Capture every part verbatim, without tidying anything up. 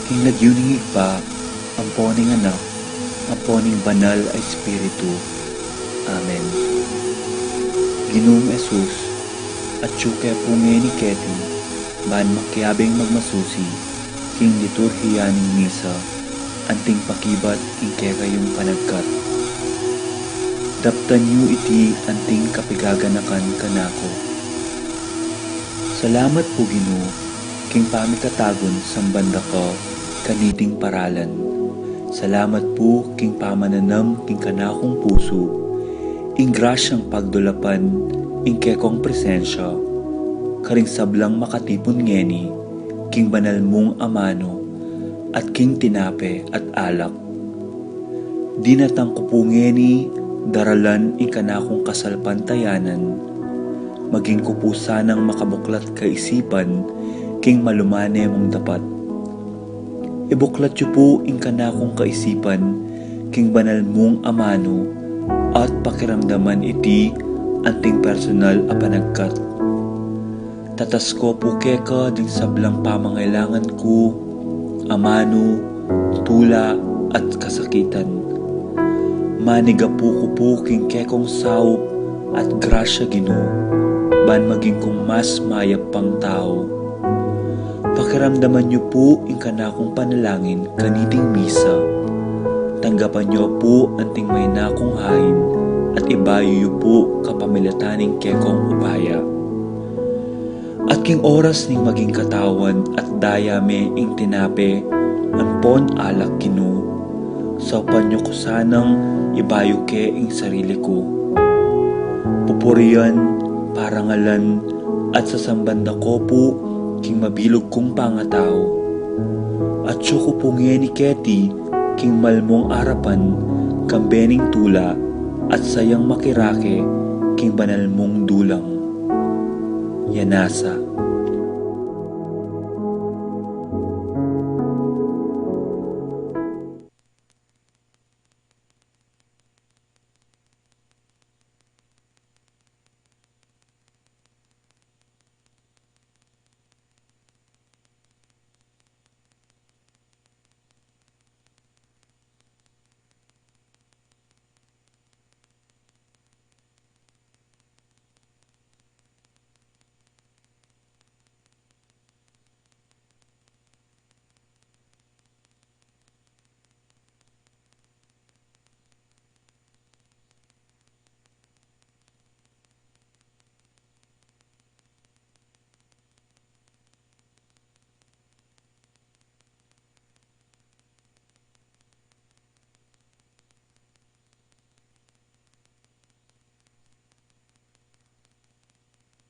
King lagyu ning Ibpa, ampo ning Anak, ampo ning Banal a Espiritu. Amen. Ginung Jesus, atyu ke pu ngeni keti, ban makiabing magmasusi king liturhiya ning misa, anting pakibat ing kekayung panagkat. Daptan yu iti anting kapigaganakan kanaku. Salamat pu, Ginu, king pamikatagun samban da ka kaniting paralan. Salamat pu king pamananam king kanakung pusu, ing grasyang pagdulapan ing kekong presensya karing sablang makatipun ngeni king banal mung amanu at king tinape at alak. Dinatang ku pu ngeni daralan ing kanakung kasalpantayanan, maging ku pu sanang makabuklat kaisipan king malumane mung dapat. Ibuklat yu pu ing kanakung kaisipan king banal mung amanu at pakiramdaman iti anting personal a panagkat. Tatas ku pu keka ding sablang pamangailangan ku, amanu, tula, at kasakitan. Manigapu ku pu king kekong saup at grasya, Ginu, ban maging kung mas mayap pang tau. Pakiramdaman yu pu ing kanakung panalangin kaniting misa. Tanggapan yu pu anting maina kung hain at ibayu yu pu kapamilatan ning kekong upaya. At king oras ning maging katawan at daya me ing tinape ampon alak, Ginu, saupan yu ku sanang ibayu ke ing sarili ku. Pupurian, parangalan, at sasamban da ku pu king mabilug kung pangatau. Atyu ku pu ngeni keti king malmung arapan kambe ning tula at sayang makirake king banal mung dulang. Yanasa.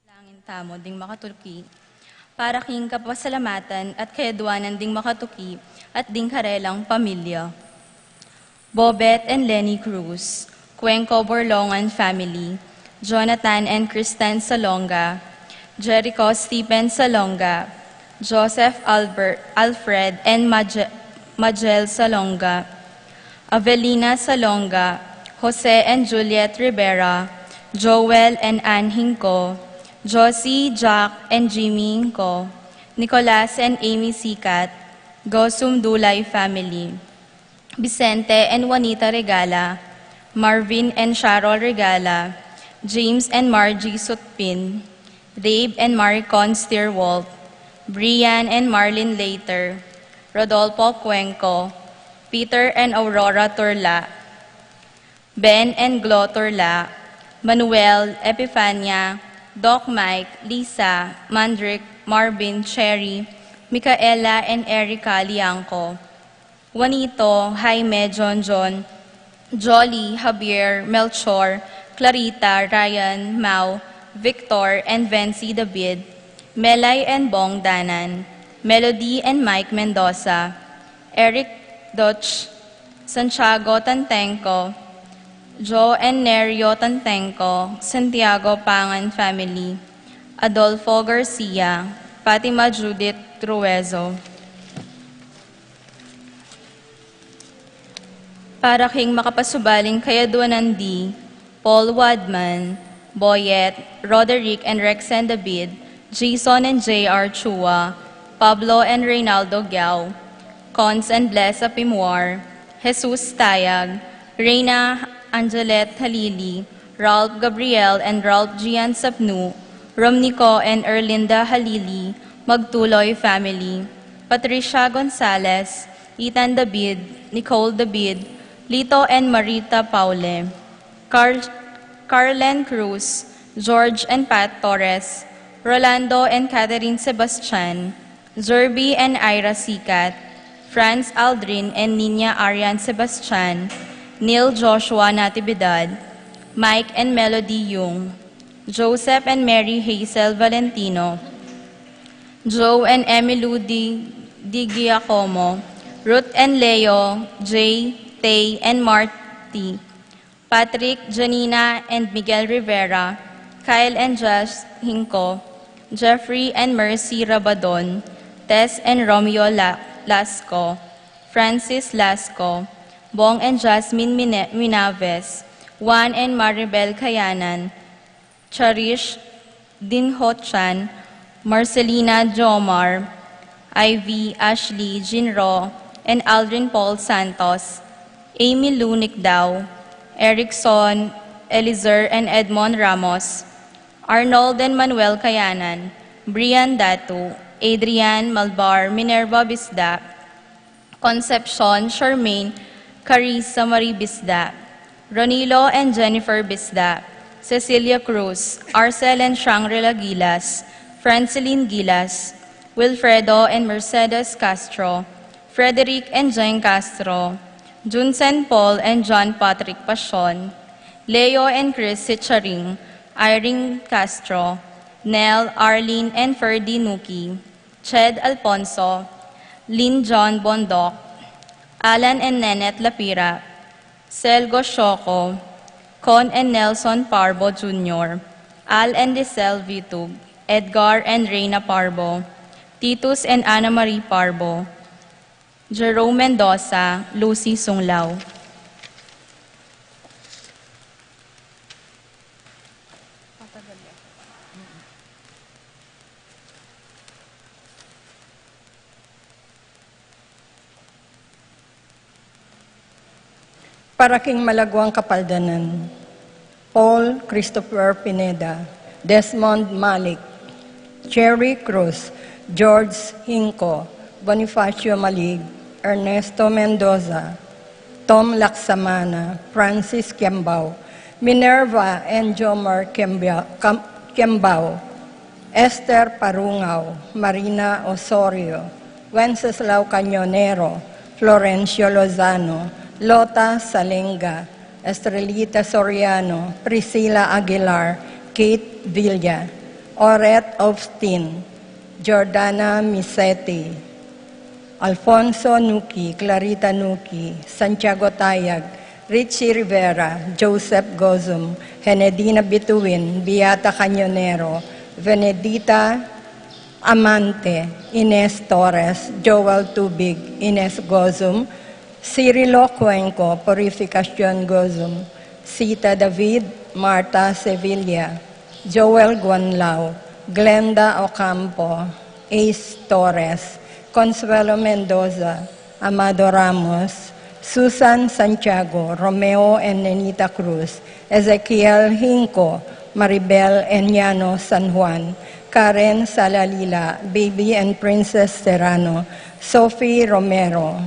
Langin tamu ding makatuki, para king kapasalamatan at kayaduanan ding makatuki at ding karelang pamilya. Bobet and Lenny Cruz, Cuenco Borlongan family, Jonathan and Kristen Salonga, Jericho Stephen Salonga, Joseph Albert, Alfred and Maje-, Majel Salonga, Avelina Salonga, Jose and Juliet Rivera, Joel and Ann Hinco, Josie, Jack, and Jimmy Hinco, Nicolas and Amy Sicat, Gosum Dulay family, Vicente and Juanita Regala, Marvin and Cheryl Regala, James and Margie Sutpin, Dave and Maricon Steerwalt, Brian and Marlene Later, Rodolfo Cuenco, Peter and Aurora Turla, Ben and Glo Turla, Manuel, Epifania, Doc Mike, Lisa, Mandrick, Marvin, Cherry, Micaela and Erica Liangco, Juanito, Jaime, John John, Jolly, Javier, Melchor, Clarita, Ryan, Mau, Victor, and Vency David, Melay and Bong Danan, Melody and Mike Mendoza, Eric Dutch, Santiago Tantenco, Joe and Nerio Tantenco, Santiago Pangan family, Adolfo Garcia, Fatima Judith Truezo. Para king makapasubaling kayaduanan di, Paul Wadman, Boyet, Roderick and Rexen David, Jason and J R Chua, Pablo and Reynaldo Giao, Cons and Blesa Pimuar, Jesus Tayag, Reyna Angelet Halili, Ralph Gabriel and Ralph Gian Sapnu, Romnico and Erlinda Halili, Magtuloy family, Patricia Gonzalez, Ethan David, Nicole David, Lito and Marita Paule, Carl, Carlen Cruz, George and Pat Torres, Rolando and Catherine Sebastian, Zerby and Ira Sikat, Franz Aldrin and Nina Arian Sebastian, Neil Joshua Natividad, Mike and Melody Yung, Joseph and Mary Hazel Valentino, Joe and Emily Di, Di Giacomo, Ruth and Leo, Jay, Tay, and Marty, Patrick, Janina, and Miguel Rivera, Kyle and Josh Hinco, Jeffrey and Mercy Rabadon, Tess and Romeo La-, Lasco, Francis Lasco, Bong and Jasmine Mine-, Minaves, Juan and Maribel Kayanan, Charish Dinhochan, Marcelina Jomar, Ivy, Ashley, Jinro, and Aldrin Paul Santos, Amy Lou Nicdao, Erickson, Elizer, and Edmond Ramos, Arnold and Manuel Kayanan, Brian Datu, Adrian Malbar, Minerva Bisda, Concepcion, Charmaine, Carissa Marie Bisda, Ronilo and Jennifer Bisda, Cecilia Cruz, Arcel and Shangri-La Gilas, Franceline Gilas, Wilfredo and Mercedes Castro, Frederick and Jane Castro, Junsen Paul and John Patrick Pasion, Leo and Chris Sicharing, Irene Castro, Nell, Arlene and Ferdy Nuki, Ched Alfonso, Lin John Bondoc, Alan and Nenette Lapira, Selgo Shoko, Con and Nelson Parbo Junior, Al and Lisel Vitug, Edgar and Reina Parbo, Titus and Ana Marie Parbo, Jerome Mendoza, Lucy Sunglao. Para king malaguang kapaldanan, Paul Christopher Pineda, Desmond Malik, Cherry Cruz, George Hinco, Bonifacio Malig, Ernesto Mendoza, Tom Laksamana, Francis Kiambao, Minerva and Jomar Kiambao, Kam-, Kiambao, Esther Parungao, Marina Osorio, Wenceslao Cañonero, Florencio Lozano, Lota Salenga, Estrelita Soriano, Priscilla Aguilar, Kate Villa, Oret Austin, Jordana Misetti, Alfonso Nuki, Clarita Nuki, Santiago Tayag, Richie Rivera, Joseph Gozum, Henedina Bituin, Beata Cañonero, Venedita Amante, Ines Torres, Joel Tubig, Ines Gozum, Cirilo Cuenco, Purificacion Gozum, Sita David, Marta Sevilla, Joel Guanlao, Glenda Ocampo, Ace Torres, Consuelo Mendoza, Amado Ramos, Susan Santiago, Romeo and Nenita Cruz, Ezekiel Hinco, Maribel and Yano San Juan, Karen Salalila, Baby and Princess Serrano, Sophie Romero,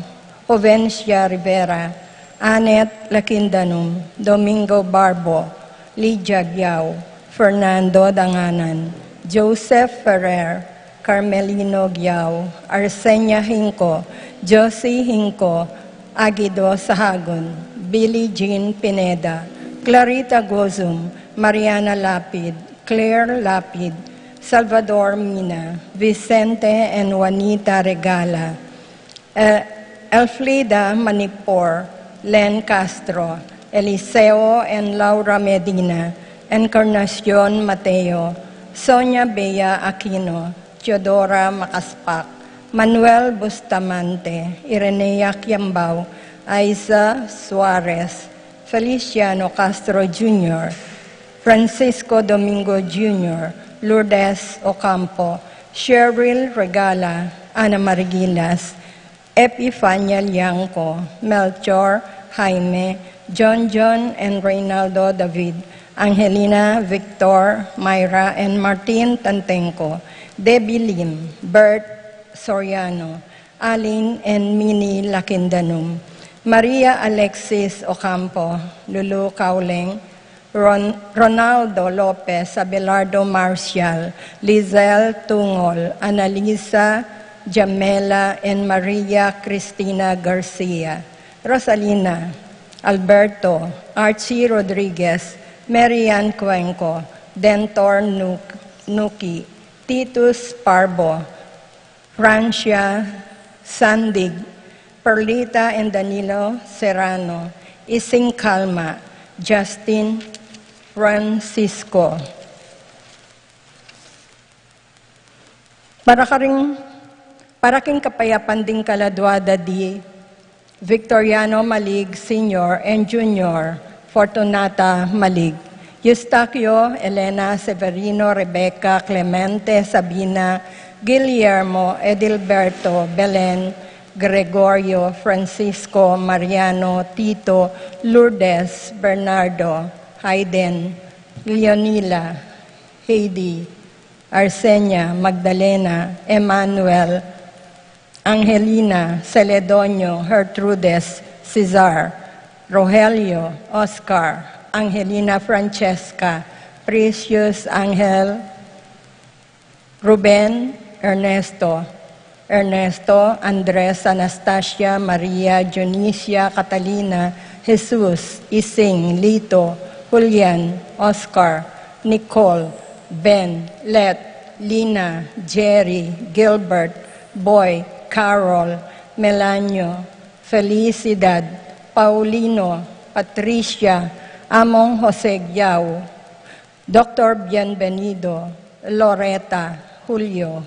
Jovencia Rivera, Annette Lakindanum, Domingo Barbo, Lydia Giao, Fernando Danganan, Joseph Ferrer, Carmelino Giao, Arsenia Hinco, Josie Hinco, Aguido Sahagun, Billie Jean Pineda, Clarita Gozum, Mariana Lapid, Claire Lapid, Salvador Mina, Vicente and Juanita Regala, El-, Elfrida Manipor, Len Castro, Eliseo and Laura Medina, Encarnacion Mateo, Sonia Bea Aquino, Teodora Macaspac, Manuel Bustamante, Irenea Kiambao, Aiza Suarez, Feliciano Castro Junior, Francisco Domingo Junior, Lourdes Ocampo, Cheryl Regala, Ana Mariguilas, Epifania Liangco, Melchor, Jaime, John John and Reynaldo David, Angelina, Victor, Myra and Martin Tantenco, Debbie Lim, Bert Soriano, Alin and Mini Lakindanum, Maria Alexis Ocampo, Lulu Cauleng, Ron-, Ronaldo Lopez, Abelardo Marcial, Lizelle Tungol, Annalisa Jamela, and Maria Cristina Garcia, Rosalina, Alberto, Archie Rodriguez, Marian Cuenco, Dentor Nuk-, Nuki, Titus Parbo, Francia Sandig, Perlita and Danilo Serrano, Ising Calma, Justin Francisco. Para karing, para king kapayapan ding kaladua da di Victoriano Malig Senior and Junior, Fortunata Malig, Eustaquio, Elena, Severino, Rebecca, Clemente, Sabina, Guillermo, Edilberto, Belen, Gregorio, Francisco, Mariano, Tito, Lourdes, Bernardo, Hayden, Leonila, Heidi, Arsenia, Magdalena, Emmanuel, Angelina, Celedonio, Gertrudes, Cesar, Rogelio, Oscar, Angelina, Francesca, Precious, Angel, Ruben, Ernesto, Ernesto, Andres, Anastasia, Maria, Dionisia, Catalina, Jesus, Ising, Lito, Julian, Oscar, Nicole, Ben, Let, Lina, Jerry, Gilbert, Boy, Carol, Melanio, Felicidad, Paulino, Patricia, Among Jose Yao, Doctor Bienvenido, Loreta, Julio,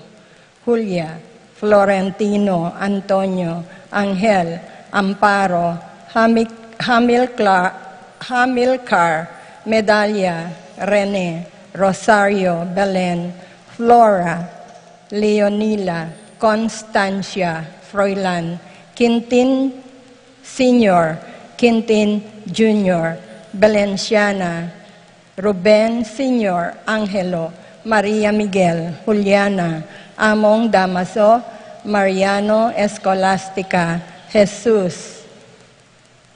Julia, Florentino, Antonio, Angel, Amparo, Hami-, Hamilcla-, Hamilcar, Medalia, Rene, Rosario, Belen, Flora, Leonila, Constancia, Froilan, Quintin Senior, Quintin Junior, Belenciana, Ruben Senior, Angelo, Maria Miguel, Juliana, Among Damaso, Mariano, Escolastica, Jesus,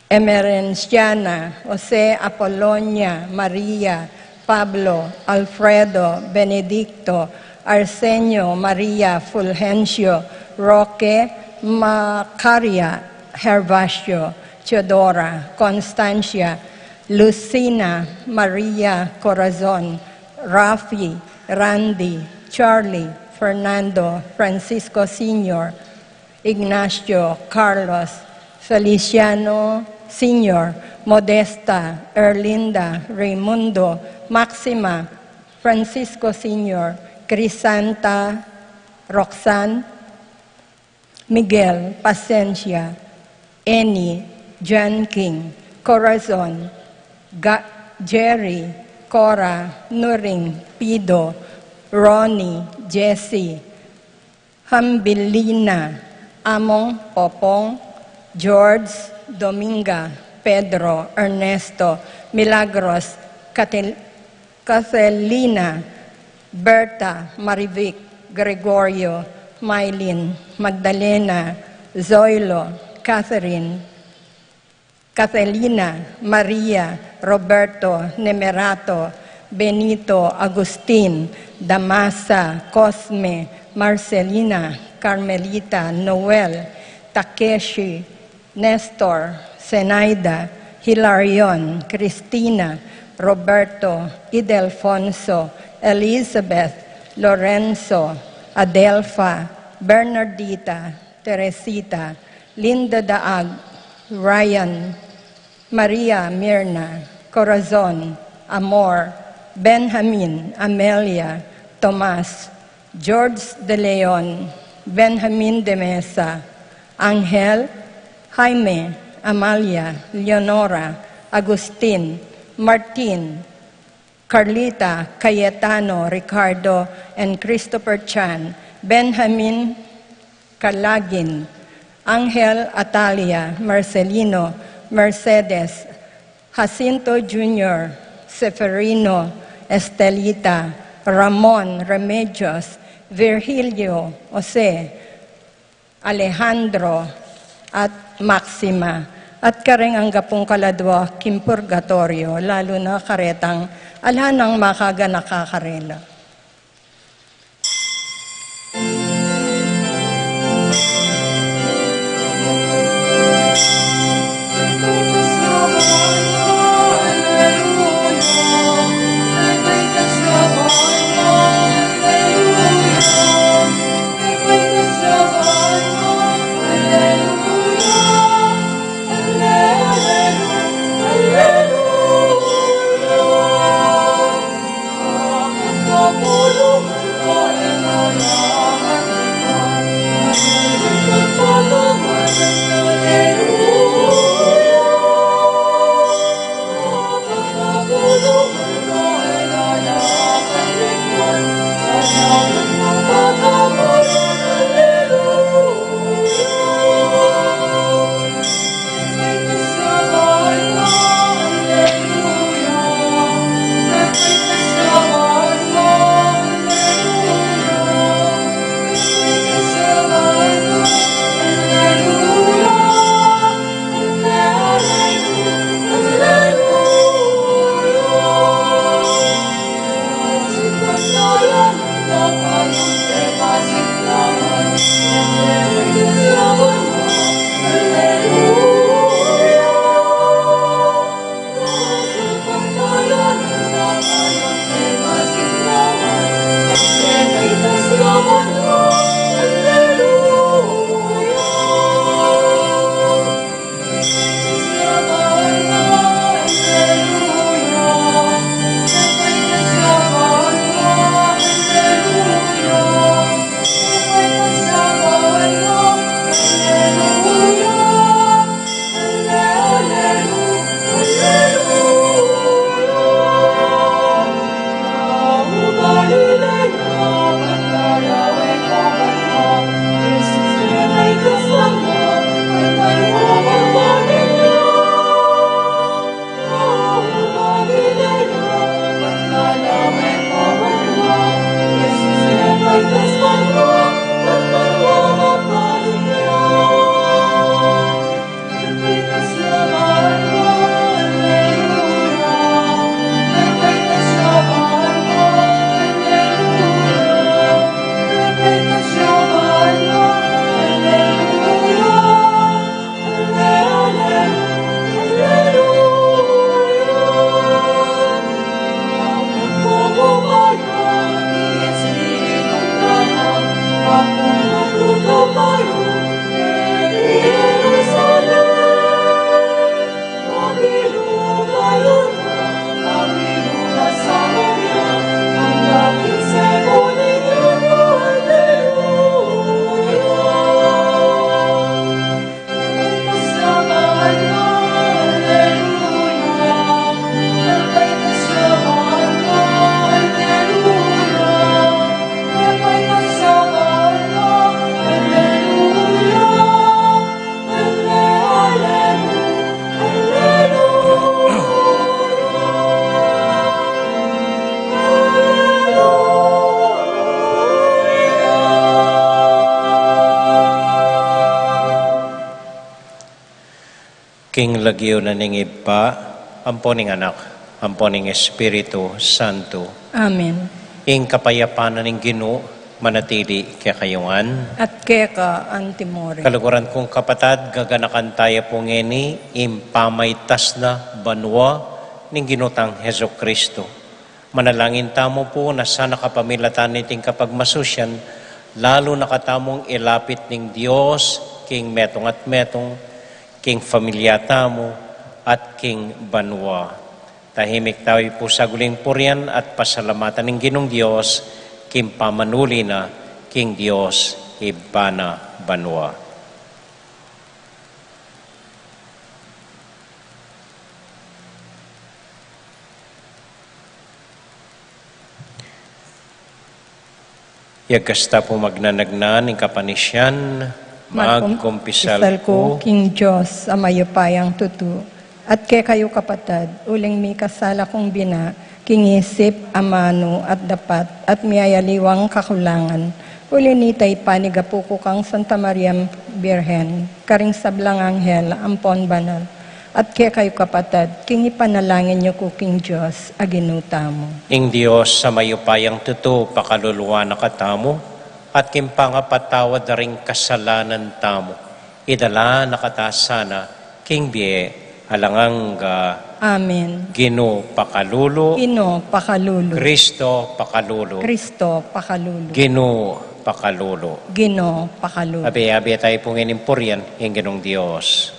Emerenciana, Jose, Apolonia, Maria, Pablo, Alfredo, Benedicto, Arsenio, Maria, Fulgencio, Roque, Macaria, Gervasio, Teodora, Constancia, Lucina, Maria, Corazon, Rafi, Randy, Charlie, Fernando, Francisco Senior, Ignacio, Carlos, Feliciano Senior, Modesta, Erlinda, Raimundo, Maxima, Francisco Senior, Crisanta, Roxanne, Miguel, Pasencia, Annie, John King, Corazon, Ga-, Jerry, Cora, Nuring, Pido, Ronnie, Jesse, Hambilina, Among, Popong, George, Dominga, Pedro, Ernesto, Milagros, Catel-, Caselina, Berta, Marivic, Gregorio, Mylene, Magdalena, Zoilo, Catherine, Caselina, Maria, Roberto, Nemerato, Benito, Agustin, Damasa, Cosme, Marcelina, Carmelita, Noel, Takeshi, Nestor, Zenaida, Hilarion, Cristina, Roberto, Idelfonso, Elizabeth, Lorenzo, Adelfa, Bernardita, Teresita, Linda Daag, Ryan, Maria, Mirna, Corazon, Amor, Benjamin, Amelia, Tomas, George de Leon, Benjamin de Mesa, Angel, Jaime, Amalia, Leonora, Agustin, Martin, Carlita, Cayetano, Ricardo, and Christopher Chan, Benjamin Calagin, Angel, Atalia, Marcelino, Mercedes, Jacinto Junior, Seferino, Estelita, Ramon, Remedios, Virgilio, Jose, Alejandro, at Maxima, at kareng angga pung kaladua king purgatoryo, lalu na karetang ala nang makaganaka karela. King lagyu na ning Ibpa, ampo ning Anak, ampo ning Espiritu Santo. Amen. Ing kapayapan na ning Ginu manatili kekayu ngan. At keka antimurin. Kaluguran kung kapatad, gaganakan taya pu ngeni ing pamaitas na banua ning Ginu tang Jesucristo. Manalangin tamu pu na sana kapamilatan niting kapagmasusyan, lalu na katamung ilapit ning Dios king metung at metung, king familia tamu, at king banua. Tahimik tamu pu sa guling purian at pasalamatan ning Ginung Dios, king pamanuli na king Dios Ibpa na banua. Yagas ta pu magnanagnan ing kapanisian. Magkumpisal ku king Dios a mayupayang tutu, at kekayu kapatad, uling mikasala kung bina, king isip, amanu, at dapat, at miyayaliwang kakulangan. Uli nita, ipanigapu ku kang Santa Maria Birhen, karing sablang anghel ampon banal, at kekayu kapatad, king ipanalangin yu ku king Dios a Ginu tamu. Ing Dios a mayupayang tutu pakalulu na katamu, at king pangapatawad da ring kasalanan tamu, idala na kata sana king bie alang angga. Amen. Ginu pakalulu. Ginu pakalulu. Kristo pakalulu. Kristo pakalulu. Ginu pakalulu. Ginu pakalulu. Abe, abe tayu pung inimpurian ing Ginung Dios.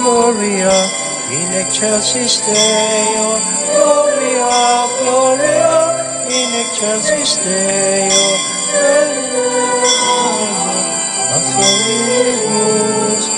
Gloria in excelsis Deo, Gloria, Gloria in excelsis Deo, Gloria, Gloria, Gloria.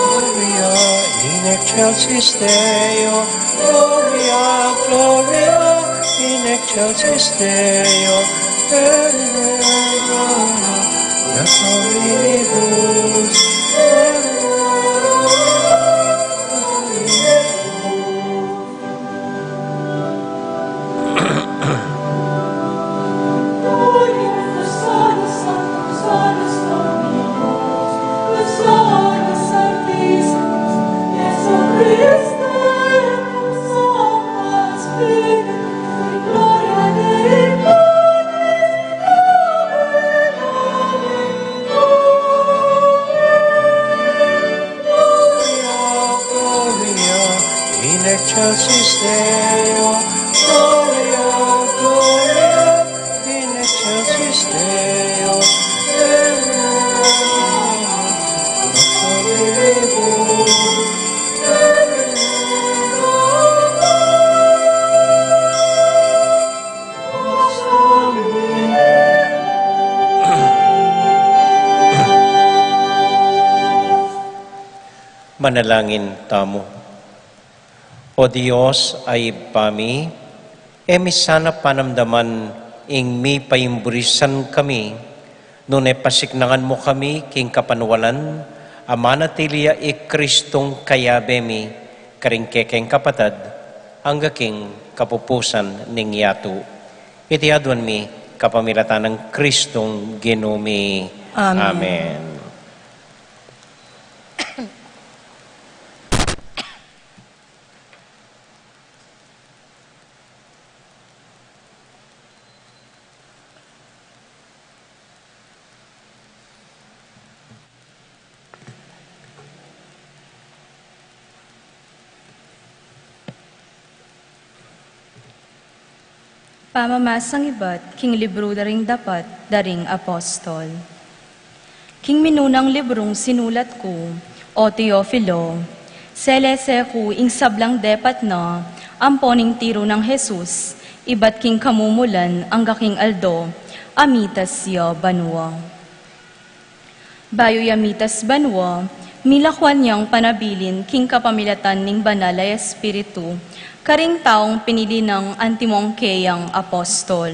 Gloria in excelsis Deo, Gloria, Gloria in excelsis Deo, Gloria, Gloria, Gloria. Gloria, Gloria in excelsis Deo, Gloria, Gloria in excelsis Deo, Gloria, Gloria. Manalangin tamu. O Dios a Ibpa mi, e mi sana panamdaman ing mipaimbrisan kami, nune pasiknangan mu kami king kapanwalan a manatili ya i Kristung kayabe mi, karing kekeng kapatad, angga king kapupusan ning yatu. Iti aduan mi kapamilatan nang Kristung Ginu mi. Amen. Amen. Pamamasang ibat king libru da ring dapat da ring apostol. King minunang librung sinulat ku, o Teofilo, selese ku ing sablang depat na ampo ning tiru nang Jesus ibat king kamumulan angga king aldo a mitas ya banua. Bayu ya mitas banua, milakwan yang panabilin king kapamilatan ning Banal a Espiritu karing taung pinili nang antimong keyang apostol.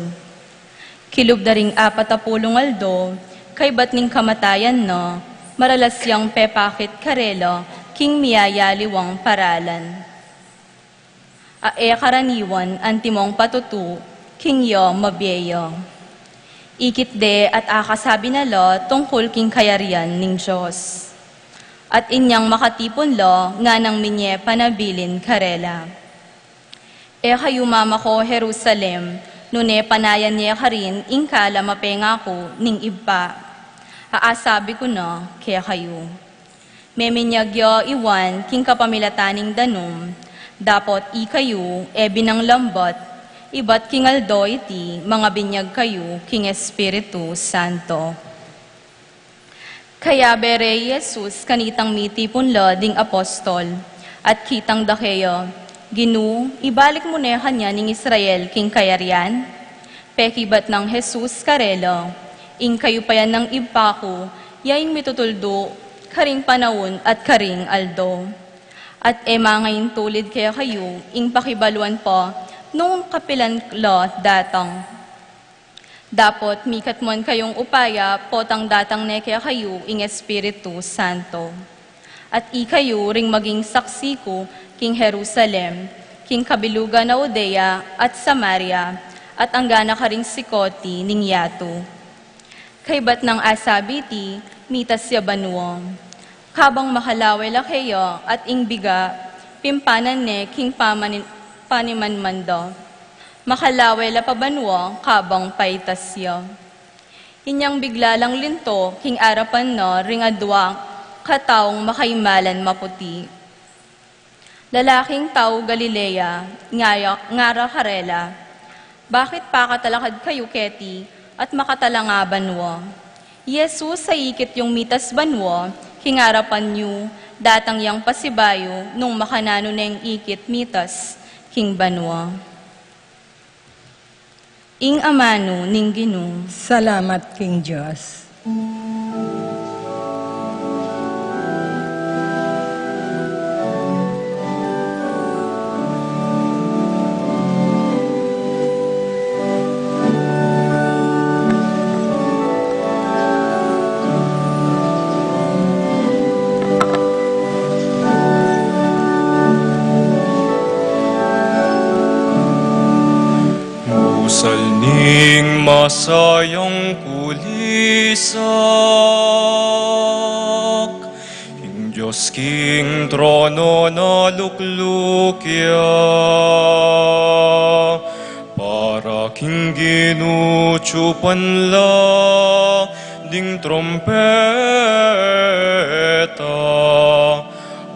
Kilub da ring apat a pulung aldo, kaybat ning kamatayan na, maralas yang pepakit karela king miyayaliwang paralan. A e karaniwan antimong patutu king ya mabie ya. Ikit de at akasabi na la tungkul king kayarian ning Dios. At inyang makatipun la nganang minye panabilin karela. E kayu mamako Jerusalem, nune panayan ye karin ing kala mapengaku ning Ibpa. A asabi ku na kekayu. Meminyag ya i Juan king kapamilatan ning danum, dapot ikayu e binang lambat, ibat king aldo iti mangabinyag kayu king Espiritu Santo. Kayabe re i Jesus kanitang mitipun la ding apostol, at kitang da keya, Ginu, ibalik mu ne kanyan ing Israel king kayarian? Pekibat nang Jesus karela, Ing kayupayan nang Ibpa ku, ya ing mitutuldu karing panaun at karing aldo. At e mangaintulid kekayu ing pakibaluan pa nung kapilan la datang. Dapot mikatmuan kayung upaya potang datang ne kekayu ing Espiritu Santo. At ikayu ring maging saksi ku king Jerusalem, king kabilugan na Judea at Samaria, at anggana karing sikoti ning yatu. Kaybat nang asabi ti, mitas ya banua. Kabang makalawe la keya at ing biga, pimpanan ne king pamanin-, panimanman da. Makalawe la pa banua kabang paitas ya. Inyang bigla lang linto king arapan na ring adua kataung makaimalan maputi. Lalaking tau Galilea, ngaya, ngara karela, bakit pakatalakad kayu keti at makatalanga banua? I Jesus a ikit yung mitas banua, king arapan yu, datang yang pasibayu nung makananu neng ikit mitas king banua. Ing amanu ning Ginu. Salamat king Dios. Busal ning masayang kulisak, ing Dios king trono na lukluk ya, para king Ginu tsupan la ding trompeta.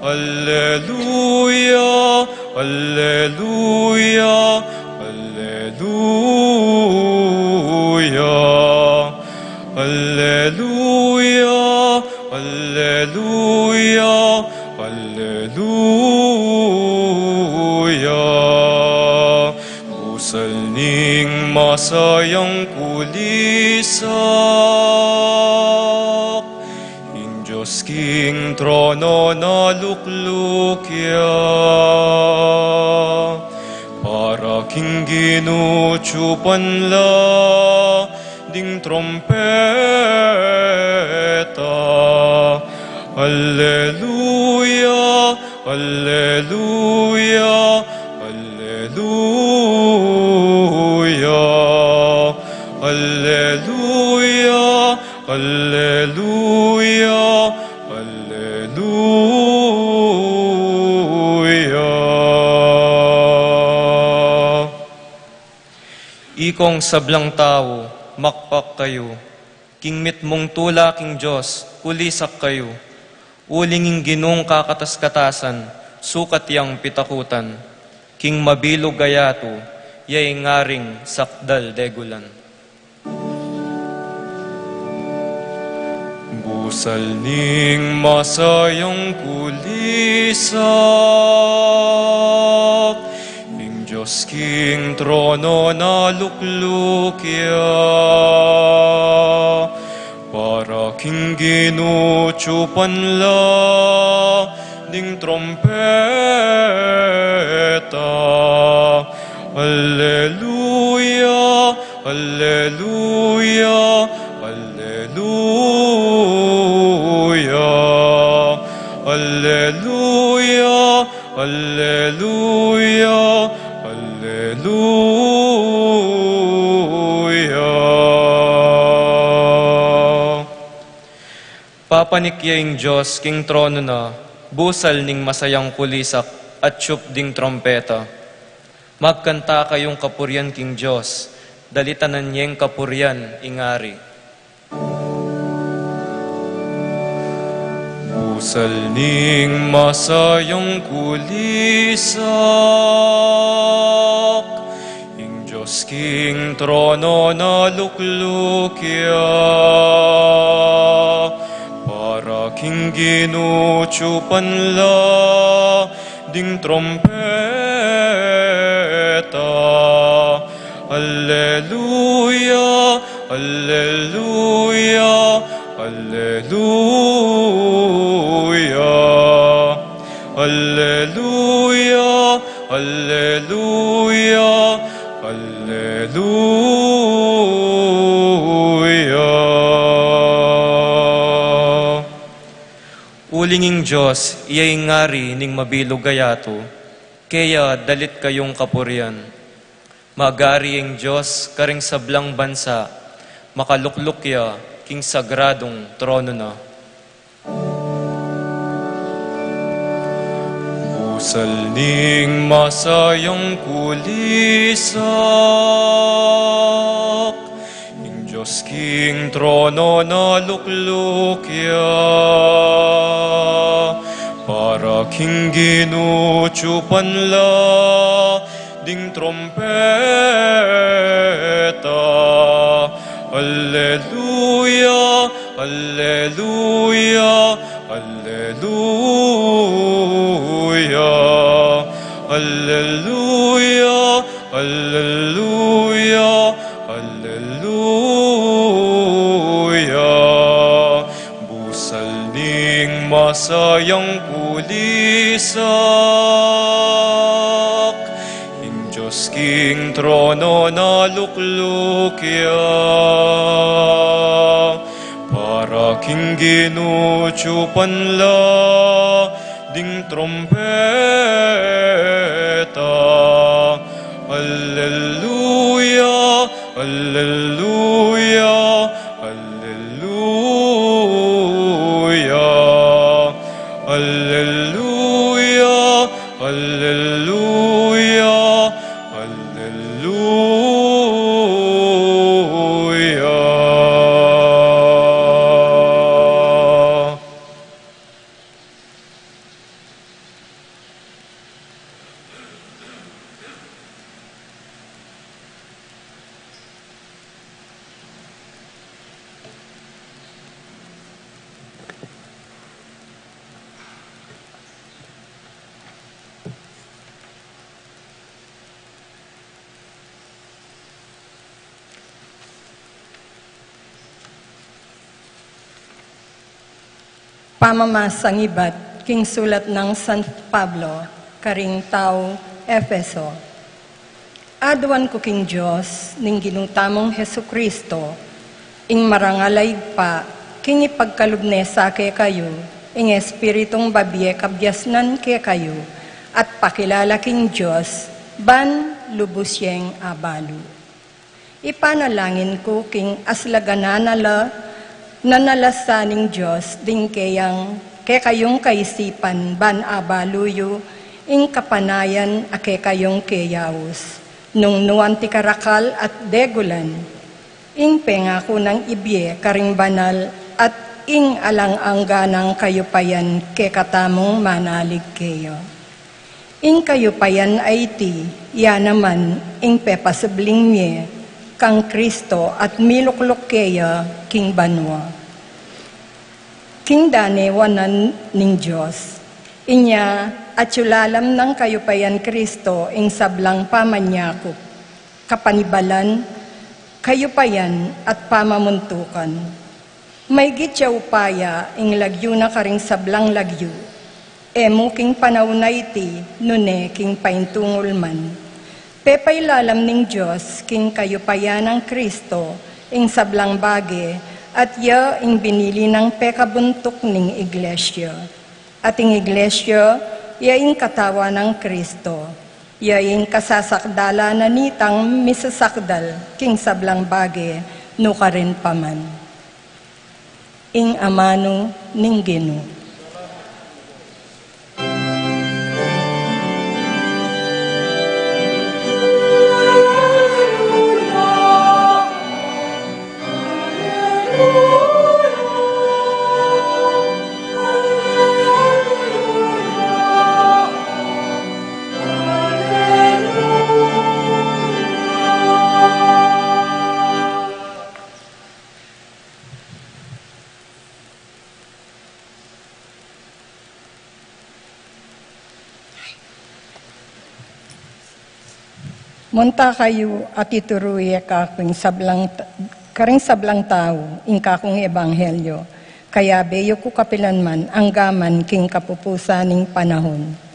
Alleluia, alleluia, alleluia. Alleluia, alleluia, alleluia. Busal ning masayang kulisak, ing Dios king trono na lukluk ya, para king Ginu tsupan la ding trompeta. Alleluia, alleluia, alleluia. Alleluia, alleluia, alleluia. Ikong sablang tau, makpak kayu, king mitmung tula king Dios, kulisak kayu. Uling ing Ginung kakatas-katasan, sukat yang pitakutan. King mabilug a yatu, Ya ing ngaring sakdal degulan. Busal ning masayang kulisak, ing Dios king trono na lukluk ya, para king ginutyupan la ding trompeta. Alleluya, alleluya, alleluya, alleluya, alleluya, alleluya. Papanik ya ing Dios king trono na, busal ning masayang kulisak, atyup ding trompeta. Magkanta kayung kapurian king Dios, dalitanan yeng kapurian ing Ari. Busal ning masayang kulisak, ing Dios king trono na lukluk ya, para king ginutyupan la ding trompeta. Alleluya, alleluya, alleluya, alleluya, alleluya, alleluya. Uling ing Dios, iya ing Ari ning mabilug a yatu, keya dalit kayung kapurian. Mag-ari ing Dios karing sablang bansa, makalukluk ya king sagradung trono na. Busal ning masayang kulisak, ing Dios king trono na lukluk ya, para king ginutyupan la ding trompeta. Alleluya, alleluya, alleluya, alleluya, alleluya, alleluya. Busal ning masayang kulisak, ing Dios king trono na lukluk ya, para king ginutyupan la ding trompeta. Alleluya, alleluya, alleluya, alleluya, alleluya, alleluya. Pamamasang ibat king sulat nang San Pablo karing taga Efeso. Aduan ku king Dios ning Ginu tamung Jesucristo, ing marangal a Ibpa, king ipagkalub ne sa kekayu ing Espiritung babie kabiasnan kekayu, at pakilala king Dios ban lubus yeng abalu. Ipanalangin ku king aslaganan na la, na nalasa ning Dios ding keyang kekayung kaisipan ban abalu yu ing kapanayan a kekayung keyaus, nung nu anti karakal at degulan, ing pengaku nang ibie karing banal at ing alang angga nang kayupayan kekatamung manalig keya. Ing kayupayan a iti, ya naman ing pepasubling mie kang Kristo at milukluk keya king banua. King dane wanan ning Dios, inya atyu lalam nang kayupayan Kristo ing sablang pamanyakup, kapanibalan, kayupayan at pamamuntukan. Maygit ya upaya ing lagyu na karing sablang lagyu, e mu king panaun a iti, nune king paintungul man. Pepailalam ning Dios king kayupayan nang Kristo ing sablang bage, at ya ing binili nang pekabuntuk ning iglesia. At ing iglesia, ya ing katawan nang Kristo, ya ing kasasakdalan na nitang misasakdal king sablang bage, nukarin pa man. Ing amanu ning Ginu. Munta kayu at ituru ye kaku ing sablang ta-, karing sablang tau ing kakung ebanghelyo, kayabe yu ku kapilan man anggaman king kapupusan ning panahun.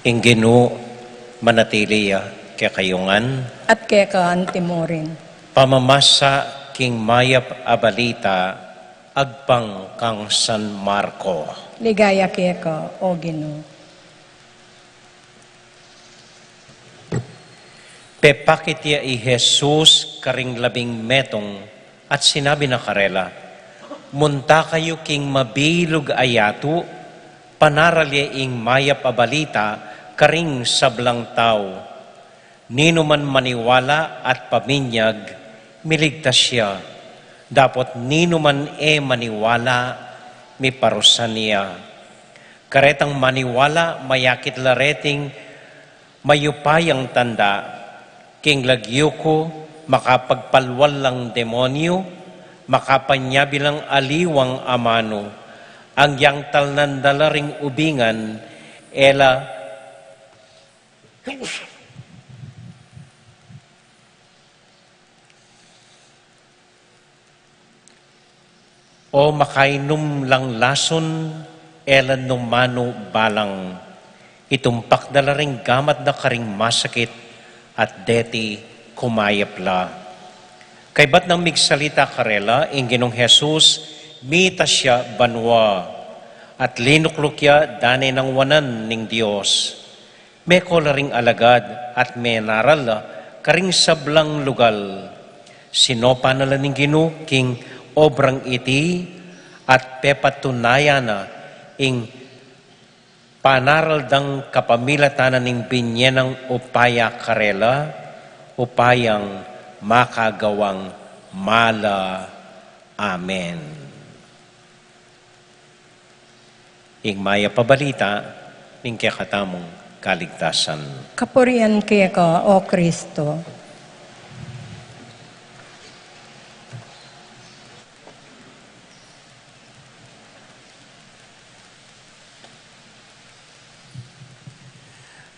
Ing Ginu manatili ya kekayu ngan. At keka antimurin. Pamamasa king mayap a balita agpang kang San Marco. Ligaya keka, O Ginu. Pepakit ya i Jesus karing labing metung at sinabi na karela, "Munta kayu king mabilug a yatu, panaral ye ing mayap a balita karing sablang tau. Ninuman maniwala at paminyag, miligtas ya. Dapot ninuman e maniwala, miparusan ya. Karetang maniwala, mayakit la reting mayupayang tanda. King lagyu ku, makapagpalwal lang demonyu, makapanyabi lang aliwang amanu. Agyang talnan da la ring ubingan, e la O makainum lang lasun, e la numanu balang. Itumpak da la ring gamat da karing masakit, at deti kumayap la." Kaybat nang migsalita karela, ing Ginung Jesus mitas ya banua, at linukluk ya dane nang wanan ning Dios. Meko la ring alagad at menaral la karing sablang lugal. Sinopan na la ning Ginu king obrang iti at pepatunayan na ing panaral dang kapamilatan na ning binye nang upaya karela, upayang makagawang mala. Amen. Ing mayap a balita ning kekatamung kaligtasan. Kapurian keka, O Kristo.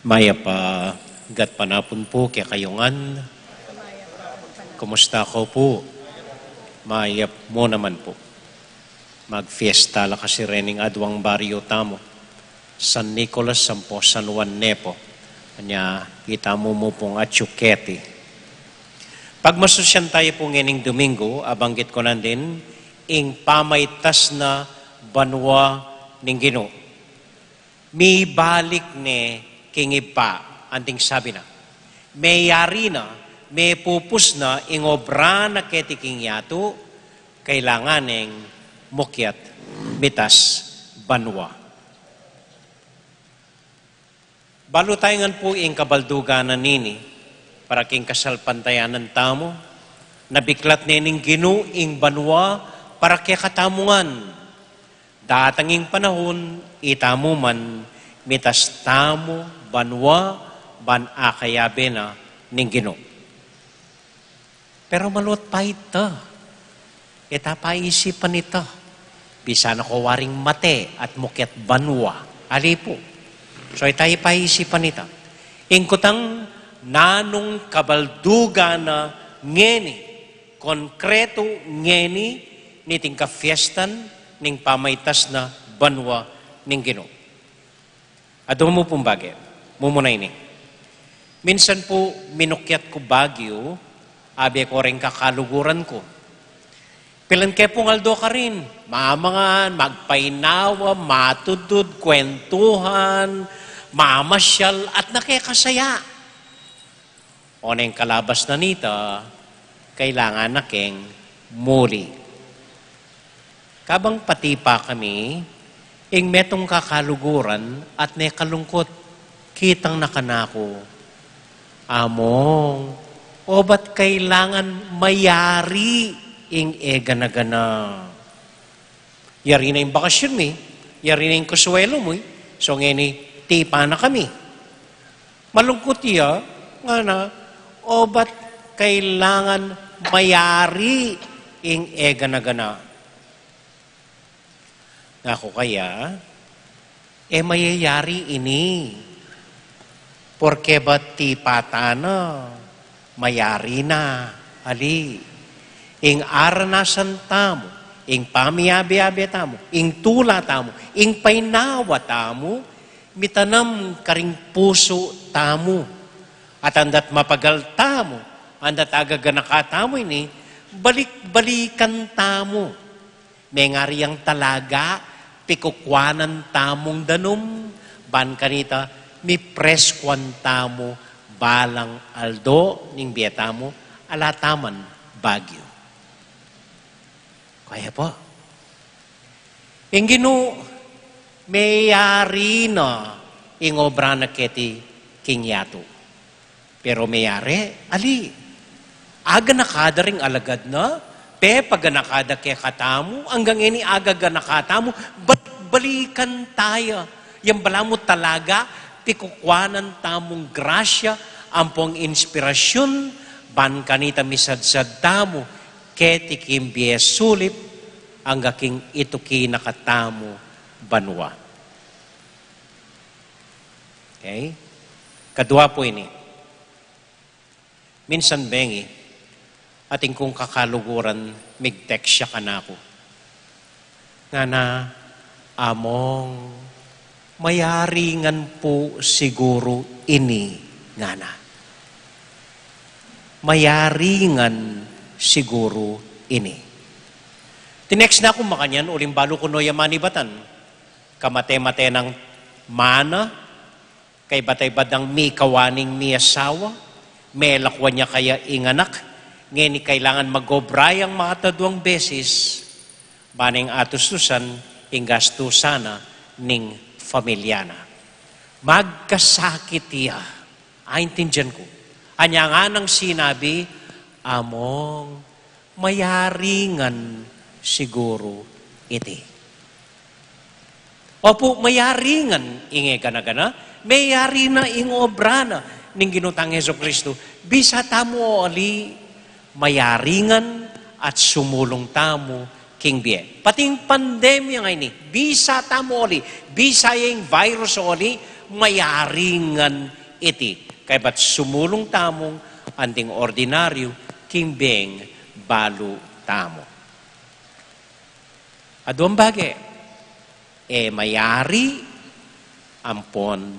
Mayap a gatpanapun pu kekayu ngan. Kumusta ko pu? Mayap mu naman pu. Magfiesta la kasi rening aduang baryu tamu, San Nicolas ampo San Juan Nepo. Anya, itamu mu pung atyu keti. Pagmasusyan tayu pu ngening Domingo, abanggit ku nandin, ing pamaitas na banua ning Ginu. Mibalik ne king Ibpa, anting sabi na. Meyari na mepupus na ing obra na keti king yatu, kailangan neng mukyat mitas banua. Balu tayu ngan pu ing kabaldugan na nini, para king kasalpantayanan tamu, nabiklat ne ning Ginu ing banua para kekatamu ngan. Datang ing panahun, itamu man, mitas tamu banua, ban akayabe na ning Ginu. Pero maluat pa ita. E ta paisipan ita. Bisa na ko waring mate at mukyat banua. Ali pu. So, ita ipaisipan ita. Ing kutang nanung kabaldugan na ngeni, konkretu ngeni, niting kafiestan ning pamaitas na banua ning Ginu. Aduang mu pung bage, mumuna ini. Minsan pu, minukyat ku Baguio, abe ko reng kakaluguran ku. Pilan ke pung aldo karin, mamangan, magpainawa, matudtud, kwentuhan, mamasyal, at nakekasaya. Oneng kalabas na nita, kailangan na keng muli. Kabang patipa kami, ing metung kakaluguran at ne kalungkut, kitang na kanaku, "Among, obat kailangan mayari ing e gana-gana?" Yari na ing bakasyun mi, yari na ing kasuelu mi, so ngeni tipa na kami. Malungkut ya, ngana, obat kailangan mayari ing e gana-gana? Ngaku kaya, e mayayari ini. Porke ba tipa ta na, mayari na, ali. Ing aranasan tamu, ing pamiabe-abe tamu, ing tula tamu, ing painawa tamu, mitanam karing pusu tamu. At andat mapagal tamu, andat agaganaka tamu ini, balik-balikan tamu. Mengari yang talaga, pikukuanan tamung danum, ban kanita, mipreskuan tamu balang aldo ning bie tamu, ala ta man Baguio. Kaya pu, ing Ginu, meyari na ing obra na keti king yatu. Pero meyari, ali. Aganaka da ring alagad na, pepaganaka da kekatamu, anggang ini agaganaka tamu, bat balikan taya. Yang balamu talaga, pikukuanan tamung grasya, ampong inspirasyun, ban kanita misadsad tamu, keti king bie sulip, angga king ituki na katamu banua. Okay? Kadua pu ini. Minsan bengi, atin kung kakaluguran, mig-text ya kanaku. Ngana, "Among, mayari ngan pu siguru ini," ngana. "Mayari ngan siguru ini." Tinext na ku makanyan, uling balu ku no ya manibatan. Kamate-mate nang mana, kaybat-aybat nang mikawaning miasawa, melakwan ya kaya ing anak, ngeni kailangan mag-obra yang makataduang beses, ban ing atustusan ing gastusan na ning pamilya na. Magkasakit ya, aintindian ku. Anya nganang sinabi, "Among, mayari ngan siguru iti." Opu, mayari ngan ing e gana-gana, mayari na ing obra na ning Ginu tang Jesucristo. Bisa tamu o ali, mayari ngan at sumulung tamu king bie. Pati ing pandemya ngeni, bisa tamu o ali, bisa ya ing virus o ali, mayari ngan iti. Kaybat sumulung tamung anting ordinaryu king bieng balu tamu. Aduang bage, e mayari ampon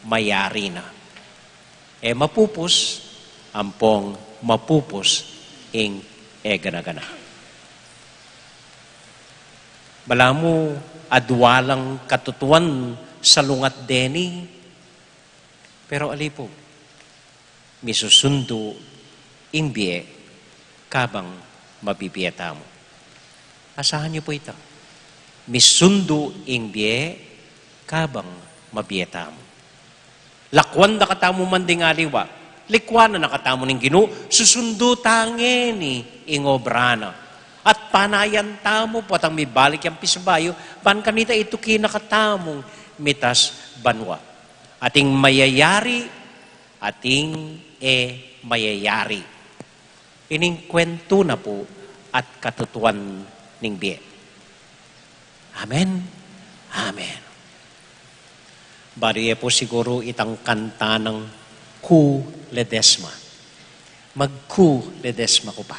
mayari na. E mapupus ampong mapupus ing e gana-gana. Balamu adua lang katutuan salungat deni, pero ali pu, misusundu ing bie kabang mabibie tamu. Asahan yu pu ita. Misundu ing bie kabang mabie tamu. Lakuan da katamu man ding aliwa. Likuanan na katamu ning Ginu, susundu ta ngeni ing obra na. At panayan tamu potang mibalik yang pisabayu, ban kanita ituki na katamung mitas banua. Ating mayayari, ating e mayayari. Ining kuwentu na pu at katutuan ning bie. Amen. Amen. Balu ye pu siguru itang kanta nang Ku Ledesma. Mag-Ku Ledesma ku pa.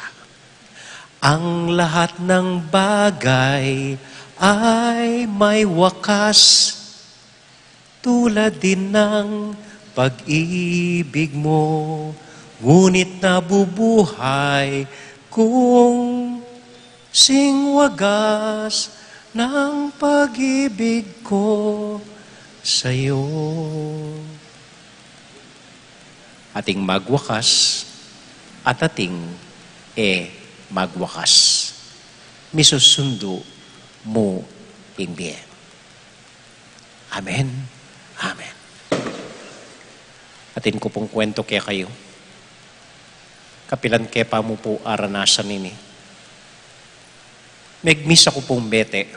Ang lahat ng bagay ay may wakas. Tulad din ng pag-ibig mo, ngunit nabubuhay kung sing wagas ng pag-ibig ko sa'yo. Ating magwakas at ating e magwakas. Misusundu mu ing bie. Amen. Amen. Atin ku pung kuwentu kekayu. Kapilan ke pa mu pu aranasan ini. Megmisa ku pung mete.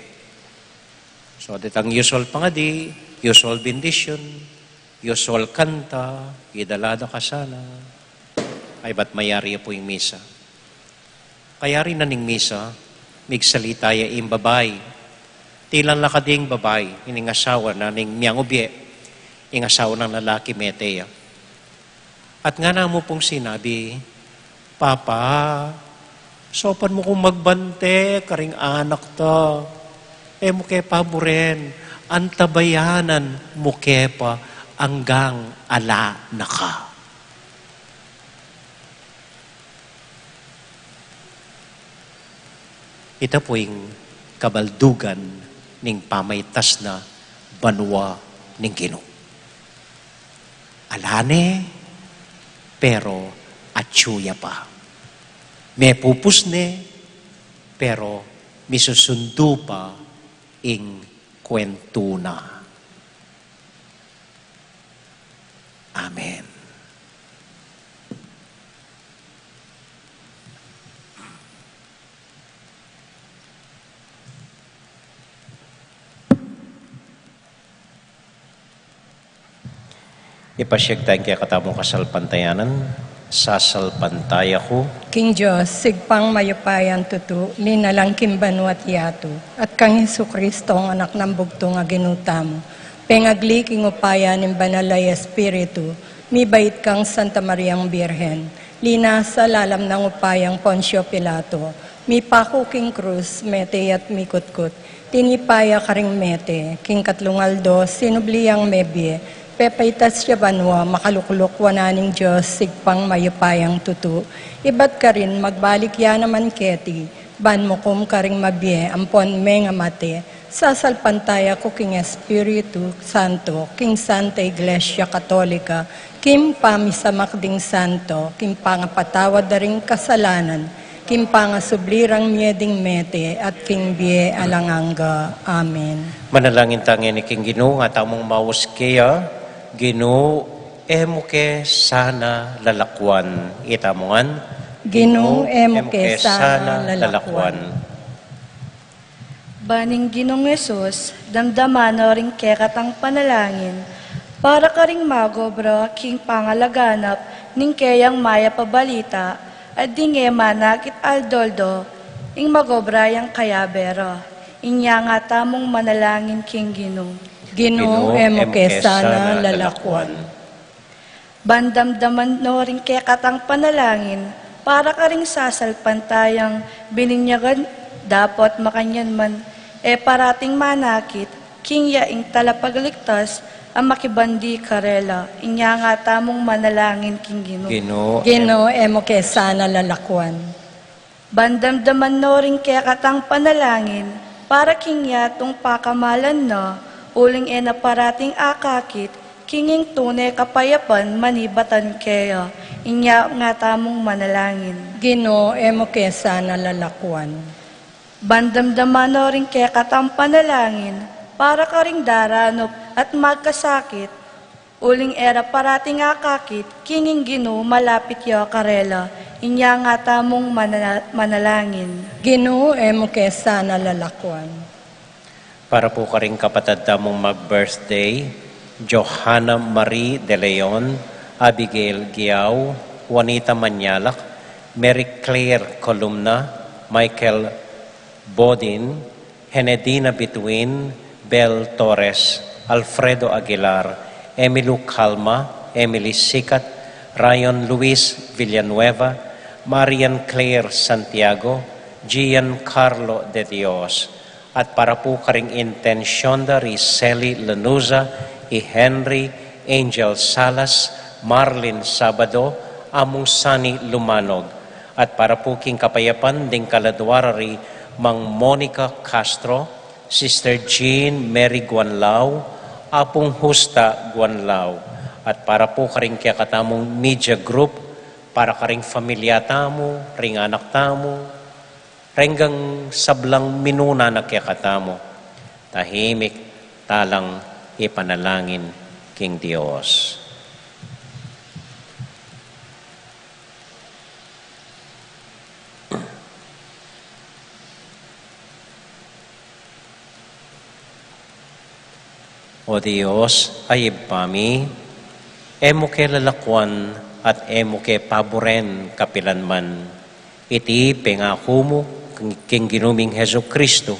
So, detang usual pangadi, usual bendisyun, usual kanta, idala da ka sana. Ay, ba't mayari ya pu ing misa? Kayari na ning misa, migsalita ya ing babai. Tilan la kadi ing babai, ining asawa na ning miangubie, ing asawa nang lalaki mete ya. At ngana mu pung sinabi, "Papa, saupan mu kung magbante karing anak ta. E mu ke paburen, antabayanan mu ke pa anggang ala na ka." Ita pu ing kabaldugan ning pamaitas na banua ning Ginu. Ala ne, pero atyu ya pa. Mepupus ne, pero misusundu pa ing kuwentu na. Amen. Ipasyag taya ing kekatamung kasalpantayanan, sasalpantaya ku. King Dios, Ibpang mayupayang tutu, linalang king banua't yatu, at kang Jesucristo, Anak nang bugtung a Ginu tamu, pengagli king upaya ning Banal a Espiritu, mibait kang Santa Mariang Birhen, linasa lalam nang upayang Poncio Pilato, mipaku king krus, mete at mikutkut, tinipa ya karing mete, king katlung aldo, sinubli yang mebie, pepaitas ya banua, makalukluk wanan ning Dios, Ibpang mayupayang tutu, ibat karin magbalik ya naman keti, ban mukum karing mabie ampon mengamate, sasalpantaya ku king Espiritu Santo, king Santa Iglesia Katolika, king pamisamak ding santo, king pangapatawad da ring kasalanan, king pangasubli rang mie ding mete, at king bie alang angga. Amen. Manalangin ta ngeni king Ginu, ing atamung maus keya, Ginu, e mu ke sana lalakuan. Ita mu ngan. Ginu, e mu ke sana lalakuan. Ban ing Ginung Jesus, damdaman no ring kekatang panalangin, para karing mag-obra king pangalaganap ning keyang mayap a balita, at ding e manakit aldo-aldo, ing mag-obra yang kayabe ra. Inya ing atamung manalangin king Ginu. Ginu, e mu ke sana lalakuan. Ban damdaman no ring kekatang panalangin, para karing sasalpantayang bininyagan, dapot makanyan man, e parating manakit, king ya ing talapagligtas, a makibandi karela, inya ing atamung manalangin king Ginu. Ginu, e mu ke sana lalakuan. Ban damdaman no ring kekatang panalangin, para king yatung pakamalan na, uling e na parating akakit, King ing tune kapayapan manibatan keya, inya nga tamung manalangin. Ginu, e mu ke sana lalakwan. Ban damdaman no ring kekatang panalangin, para karing daranup at magkasakit, uling e ra parating akakit, king ing Ginu malapit ya karela, inya nga tamung manala-, manalangin. Ginu, e mu ke sana lalakwan. Para pu karing kapatad tamung mag-birthday, Johanna Marie de Leon, Abigail Giao, Juanita Manyalak, Mary Claire Columna, Michael Bodin, Henedina Bituin, Bel Torres, Alfredo Aguilar, Emilu Calma, Emily Sikat, Ryan Luis Villanueva, Marian Claire Santiago, Gian Carlo de Dios, at para pu karing intensyon da ri Sally Lanuza, i Henry Angel Salas, Marlin Sabado, Among Sani Lumanog, at para pu king kapayapan ding kaladwa ra ri Mang Monica Castro, Sister Jean Mary Guanlao, Apung Justa Guanlao, at para pu karing kekatamung media group, para karing familia tamu, ring anak tamu, renggang sablang minuna na kekatamu, tahimik talang ipanalangin king Dios. O Dios, a Ibpa mi, e mu ke lalakwan at e mu ke paburen kapilan man. Iti pengaku mu king Ginu ming Jesucristo,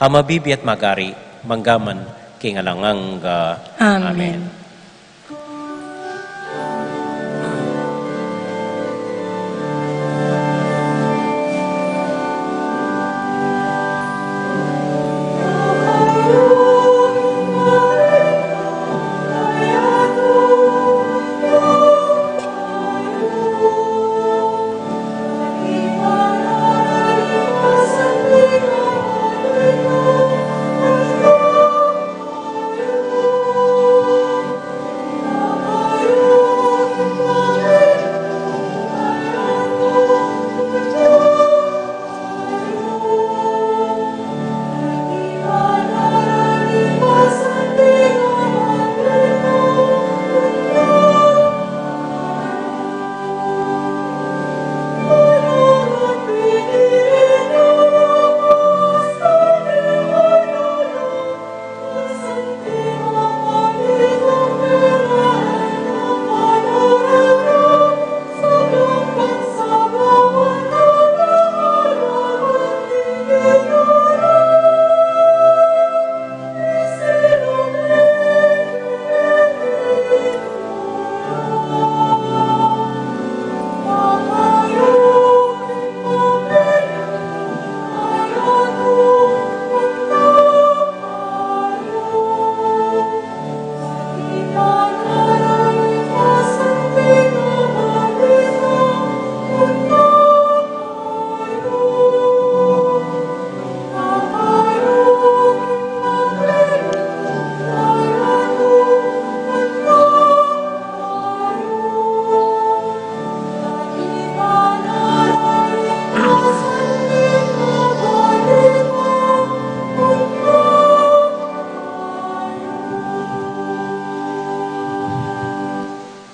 a mabibie at magari mangga man king alang angga. Amen. Amen.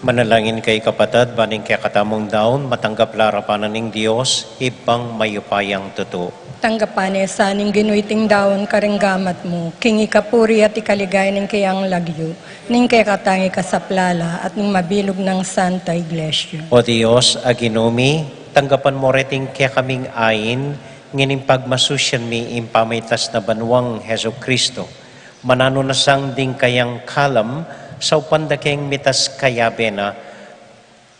Manalangin kayu kapatad, ban ing kekatamung daun matanggap la arapan na ning Dios, Ibpang mayupayang tutu. Tanggapan ne sa ning Ginu iting daun karing gamat mu, king ikapuri at ikaligaya ning keyang lagyu, ning kekatang ikasaplala at ning mabilug nang Santa Iglesia. O Dios a Ginu mi, tanggapan mu reting kekaming ain ngening pagmasusyan mi ing pamaitas na banwang Jesucristo. Mananu na sang ding kayang kalam, saupan da keng mitas kayabe na,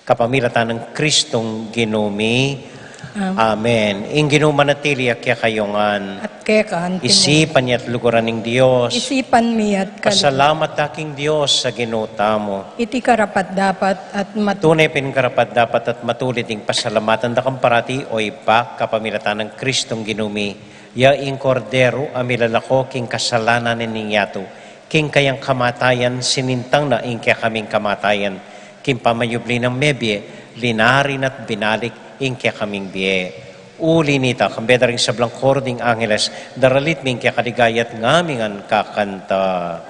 kapamilatan nang Kristong Ginu mi. Amen. Amen. Ing Ginu manatili ya kekayu ngan. At keka anti mu. Isipan ya at luguran ing Dios. Isipan mi at kaluguran. Pasalamat ta king Dios a Ginu tamu. Iti karapat-dapat at matu- Tune pin karapat-dapat at matulid ing pasalamatan da kang parati, o Ibpa, kapamilatan nang Kristong Ginu mi. Ya ing Kordero a milalako king kasalanan ning yatu. King kayang kamatayan, sinintang na ing kekaming kamatayan. King pamayubli nang mebie, linarin at binalik ing kekaming bie. Uli nita, kambe da ring sablang koro ding angeles, daralit mi ing kekaligaya at ngaming kakanta.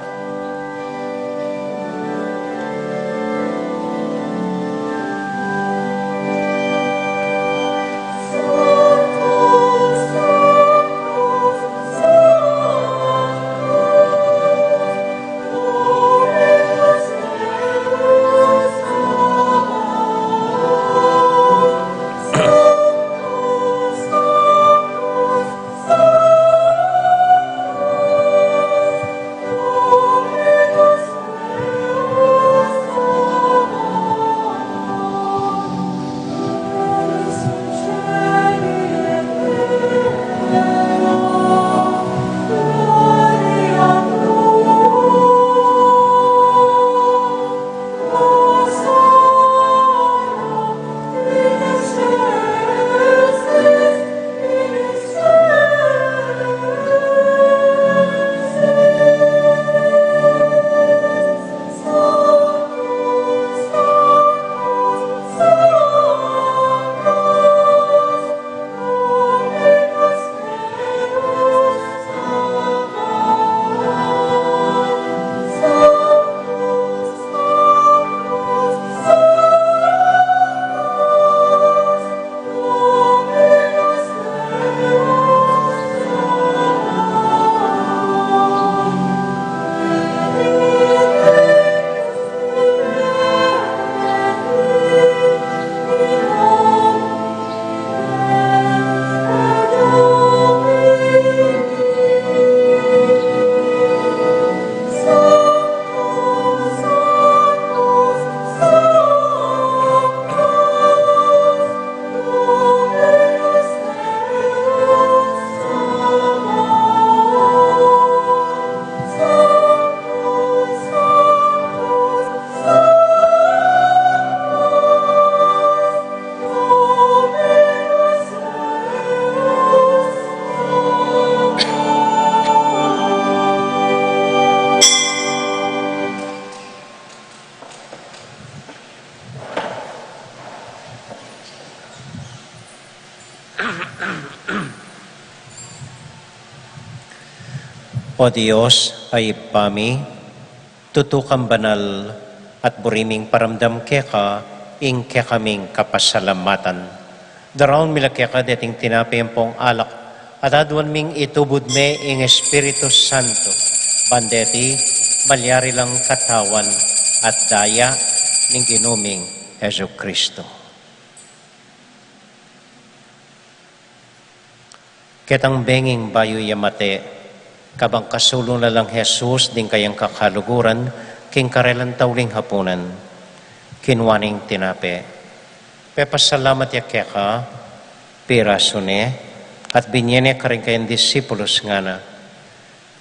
O Dios, a Ibpa mi, tutu kang banal, at buri ming paramdam keka ing kekaming kapasalamatan. Daraun mi la keka deting tinape ampong alak, at aduan ming itubud me ing Espiritu Santo, ban deti malyari lang katawan at daya ning Ginu ming Jesucristo. Ketang benging bayu ya mate, kabang kasulu na lang Jesus ding kayang kakaluguran, king karelang tauling hapunan, kinua neng tinape, pepasalamat ya keka, pirasu ne, at binye ne karing kayang disipulus, ngana: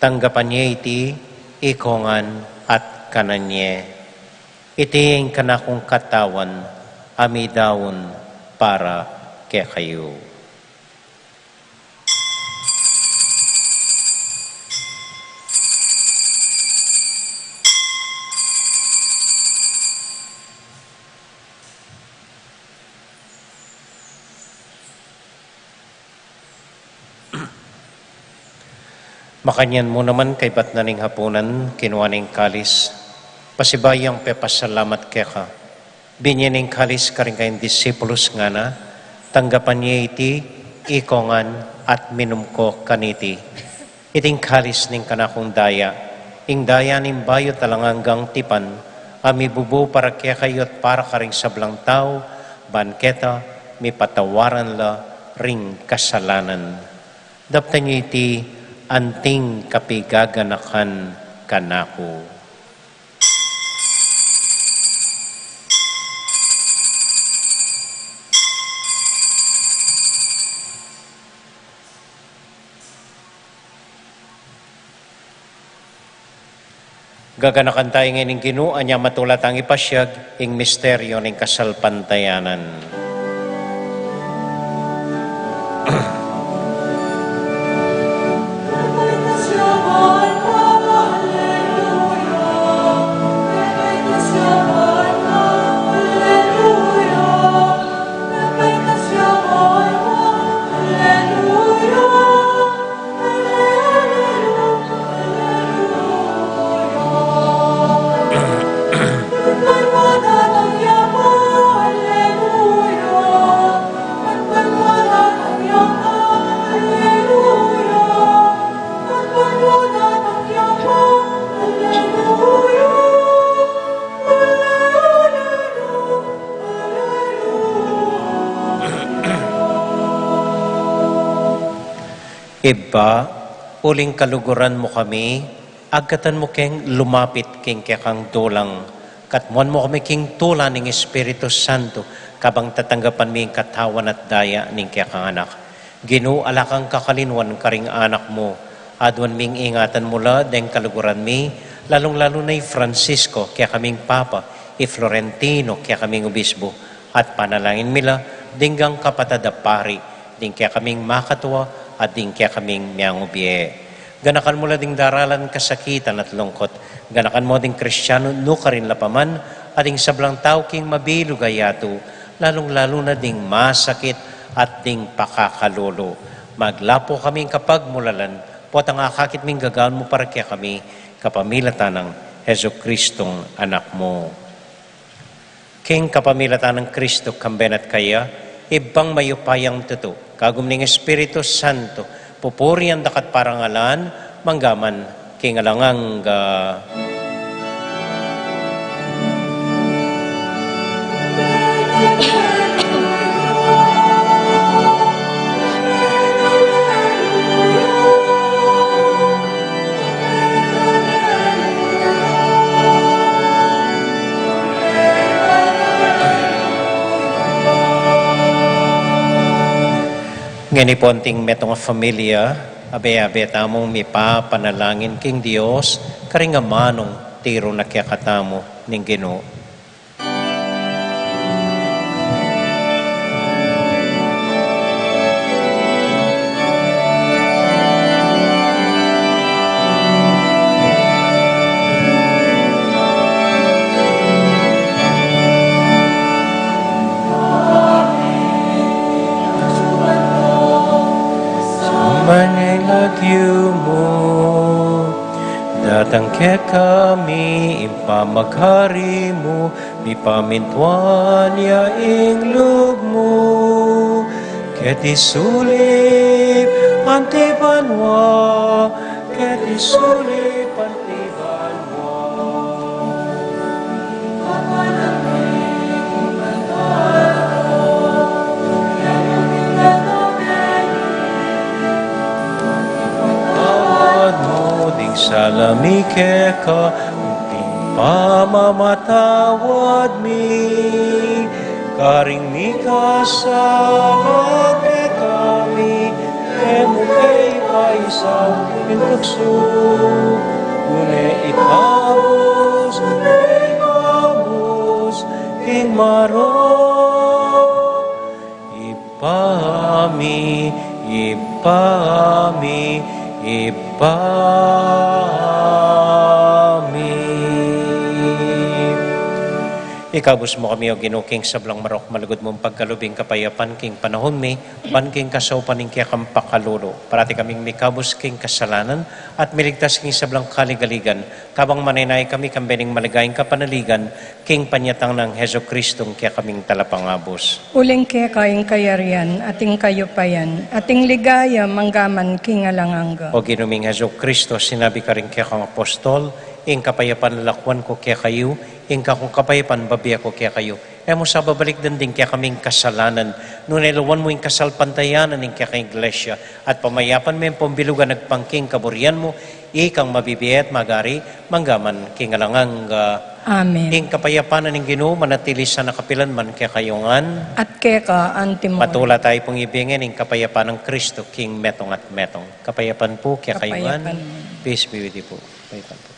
Tanggapan ye iti ikongan at kanan ye. Iti ing kanakung katawan a midaun para kekayu. Makanyan mu naman kaybat na ning hapunan, kinua neng kalis, pasibayu yang pepasalamat keka, binye neng kalis karing kayang disipulus, ngana: Tanggapan ye iti ikongan at minum ko kaniti. Iting kalis ning kanakung daya, ing daya ning bayu at alang anggang tipan, a mibubu para kekayu at para karing sablang tau, ban keta mipatawaran la ring kasalanan. Daptan ye iti anting kapigaganakan kanaku. Gaganakan taya ngeni ing Ginu, anya matula tang ipasyag ing misteryu ning kasalpantayanan. Ibpa, uling kaluguran mu kami, agkatan mu keng lumapit king kekang dulang, katmuan mu kami king tula ning Espiritu Santo, kabang tatanggapan mi ing katawan at daya ning kekang Anak. Ginu, ala kang kakalinuan karing anak mu, aduan ming ingatan mu la deng kaluguran mi, lalung-lalu na i Francisco, kekaming Papa, i Florentino, kekaming Obispo, at panalangin mi la ding kapatad a pari, ding kekaming makatua, at ding kekaming miangubie. Ganakan mu la ding daralan, kasakitan at lungkot. Ganakan mu ding Kristiano nukarin la pa man, at ding sablang tau king mabilug a yatu, lalung-lalu na ding masakit at ding pakakalulu. Maglapu kaming kapagmulalan, potang akakit ming gagawan mu para kekami, kapamilatan nang Jesucristong Anak mu. King kapamilatan nang Kristo, kambe na at kaya, Ibpang mayupayang tutu, kagum ning Espiritu Santo, pupurian da ka at parangalan, mangga man king alang angga. Ngeni pu anting metung a familia, abe-abe tamung mipapanalangin king Dios, karing amanung tiru na kekatamu ning Ginu. Samban ing lagyu mu, datang kekami ing pamaghari mu, mipamintuan ya ing lub mu, keti sulip anti banua, keti sulip anti banua. Patawad mu ding sala mi keka, anti ing pamamatawad mi karing mikasala kekami, e mu ke paisaul king tuksu, nune ikabus mu kekami ing marok. Ibpa mi, Ibpa mi, Ibpa mi. Ikabus mu kami, O Ginu, king sablang marok, malugud mung pagkalub ing kapayapan king panaun mi, ban king kasaupan ning kekang pakalulu, parati kaming mikabus king kasalanan, at miligtas king sablang kaligaligan, kabang manenaya kami kambe ning maligayang kapanaligan, king panyatang nang Jesucristong kekaming Talapangabus. Uling keka ing kayarian, at ing kayupayan, at ing ligaya, mangga man king alang angga. O Ginu ming Jesucristo, sinabi karing kekang apostol, ing kapayapan lakwan ku kekayu, ing kakung kapayapan bibie ku kekayu. E mu sa babalikdan ding kekaming kasalanan, nune lawan mu ing kasalpantayanan ning kekang Iglesia, at pamayapan me ing pambilugan agpang king kaburian mu, ikang mabibie at magari, mangga man king alang angga. Amen. Ing kapayapan ning Ginu manatili sana kapilan man kekayu ngan. At keka antimu. Matula tayu pung ibie ngan ing kapayapan nang Kristo king metung at metung. Kapayapan pu kekayu ngan. Kapayapan. Peace be with you po. Kapayapan po.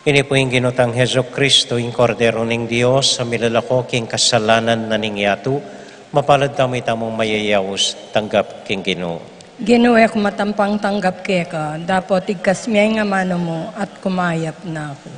Ini pu ing Ginu tang Jesucristo, ing Kordero ning Dios, a milalako king kasalanan na ning yatu. Mapalad tamu itamung mayayaus tanggap king Ginu. Ginu, e ku matampang tanggap keka, dapot igkas me ing amanu mu at kumayap na ku.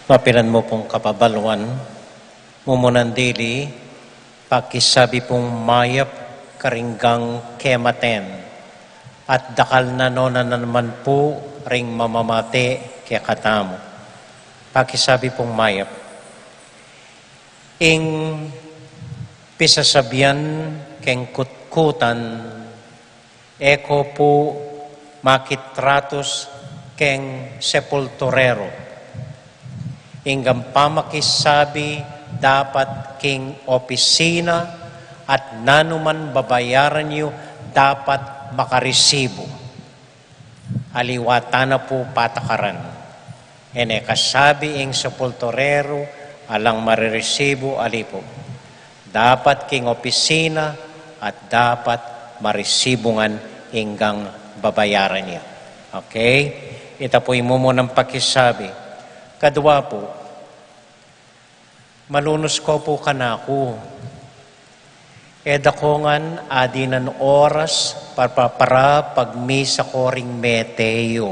Mapilan mu pung kapabaluan, mumunan dili, pakisabi pung mayap karing kematen, at dakal na nona naman pu ring mamamate kekatamu. Pakisabi pung mayap. Ing pisasabian keng kutkutan, e ko pu makitratus keng sepulturero. Ing pamakisabi dapat king opisina at nanuman babayaran yu dapat makarisibu. Aliwa ta na pu patakaran. E ne kasabi ing sepulturero alang maririsibu, ali pu. Dapat king opisina at dapat marisibu ngan ing babayaran yu. Okay? Ita pu ing mumunang pakisabi. Kadwa pu, malunus ko pu kanaku. E da ko ngan adinan oras para, para pagmisa ko ring mete yu.